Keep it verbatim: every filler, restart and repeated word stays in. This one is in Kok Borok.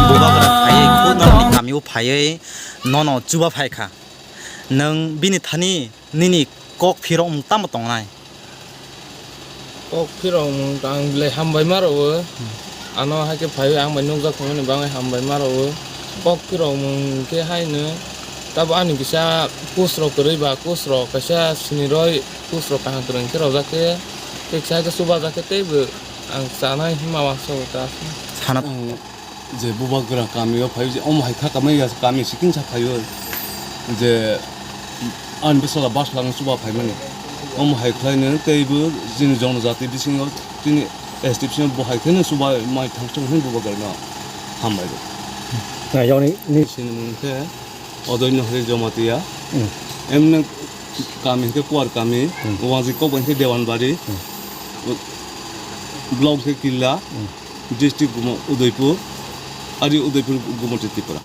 Bubagra phaiwi, kunu norokni kamio phaiwi nono chuba phaikha. Nwng bini thani nini kok phirokmung tamo tongnai? Kok phirokmung ang belai hambai ma rwo. Ano hai khe phaiwi ang bai nukjak thangmani bagwi hambai ma rwo. Kok phirokmung khe haino tabo ani kisa coach rok kwrwi ba coach rok kaisa siniroi coach rok kaham kwrwng khe rwjak khe tei kisa khe chubajak khe teibo ang chanai hima uansukha ta. Sana. Ang je bubagra kamio phai je omo hai kha kamai ya kami sikingsa phaio je ani bwsala bus lang chuba phaimani omo hai khlaino teibo jini jonojati bisingo tini S T bisingo bo hai khlaino chuba mai thangchung hwn bubagrano hambai rw. Na yoni ni sini mung khe Odoino Hari Jamatia. Hmm. Emne kami hwnkhe Kuar kami, Hmm. Wangji kok bai hwnkhe Dewanbari, Hmm. Block hwnkhe Killa, Hmm. District Gumo-, Udaipur, ari Udaipur Gumoti Tripura.